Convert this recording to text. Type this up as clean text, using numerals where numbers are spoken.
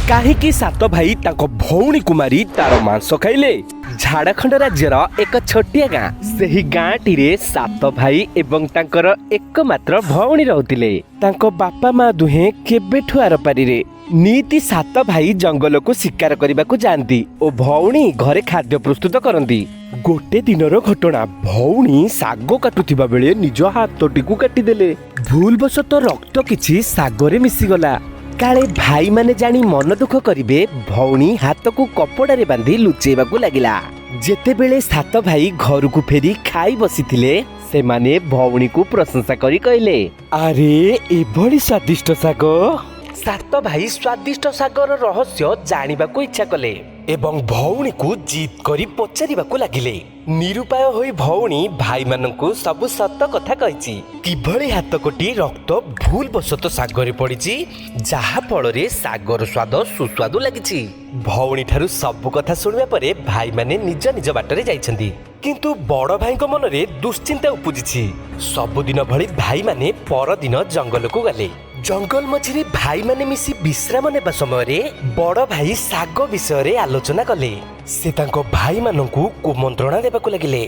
କାହିଁକି ସାତ ଭାଇ ତାଙ୍କ ଭଉଣୀକୁ ମାରି ତାର ମାଂସ ଖାଇଲେ? ଝାଡ଼ଖଣ୍ଡ ରାଜ୍ୟର ଏକ ଛୋଟିଆ ଗାଁ। ସେହି ଗାଁଟିରେ ସାତ ଭାଇ ଏବଂ ତାଙ୍କର ଏକମାତ୍ର ଭଉଣୀ ରହୁଥିଲେ। ତାଙ୍କ ବାପା ମା ଦୁହେଁ କେବେଠୁ ଆରପାରିରେ। ନିତି ସାତ ଭାଇ ଜଙ୍ଗଲକୁ ଶିକାର କରିବାକୁ ଯାଆନ୍ତି ଓ ଭଉଣୀ ଘରେ ଖାଦ୍ୟ ପ୍ରସ୍ତୁତ କରନ୍ତି। ଗୋଟେ ଦିନର ଘଟଣା, ଭଉଣୀ ଶାଗ କାଟୁଥିବା ବେଳେ ନିଜ ହାତଟିକୁ କାଟିଦେଲେ। ଭୁଲବଶତଃ ରକ୍ତ କିଛି ଶାଗରେ ମିଶିଗଲା। କାଳେ ଭାଇମାନେ ଜାଣି ମନ ଦୁଃଖ କରିବେ, ଭଉଣୀ ହାତକୁ କପଡ଼ାରେ ବାନ୍ଧି ଲୁଚେଇବାକୁ ଲାଗିଲା। ଯେତେବେଳେ ସାତ ଭାଇ ଘରକୁ ଫେରି ଖାଇ ବସିଥିଲେ, ସେମାନେ ଭଉଣୀକୁ ପ୍ରଶଂସା କରି କହିଲେ, ଆରେ, ଏଭଳି ସ୍ୱାଦିଷ୍ଟ ଶାଗ! ସାତ ଭାଇ ସ୍ୱାଦିଷ୍ଟ ଶାଗର ରହସ୍ୟ ଜାଣିବାକୁ ଇଚ୍ଛା କଲେ ଏବଂ ଭଉଣୀକୁ ଜିଦ୍ କରି ପଚାରିବାକୁ ଲାଗିଲେ। ନିରୁପାୟ ହୋଇ ଭଉଣୀ ଭାଇମାନଙ୍କୁ ସବୁ ସତ କଥା କହିଛି, କିଭଳି ହାତ କଟି ରକ୍ତ ଭୁଲ ବଶତଃ ଶାଗରେ ପଡ଼ିଛି, ଯାହା ଫଳରେ ଶାଗର ସ୍ୱାଦ ସୁସ୍ୱାଦୁ ଲାଗିଛି। ଭଉଣୀ ଠାରୁ ସବୁ କଥା ଶୁଣିବା ପରେ ଭାଇମାନେ ନିଜ ନିଜ ବାଟରେ ଯାଇଛନ୍ତି, କିନ୍ତୁ ବଡ଼ ଭାଇଙ୍କ ମନରେ ଦୁଶ୍ଚିନ୍ତା ଉପୁଜିଛି। ସବୁଦିନ ଭଳି ଭାଇମାନେ ପରଦିନ ଜଙ୍ଗଲକୁ ଗଲେ। ଜଙ୍ଗଲ ମଝିରେ ଭାଇମାନେ ମିଶି ବିଶ୍ରାମ ନେବା ସମୟରେ ବଡ଼ ଭାଇ ଶାଗ ବିଷୟରେ ଆଲୋଚନା କଲେ। ସେ ତାଙ୍କ ଭାଇମାନଙ୍କୁ କୁମନ୍ତ୍ରଣା ଦେବାକୁ ଲାଗିଲେ।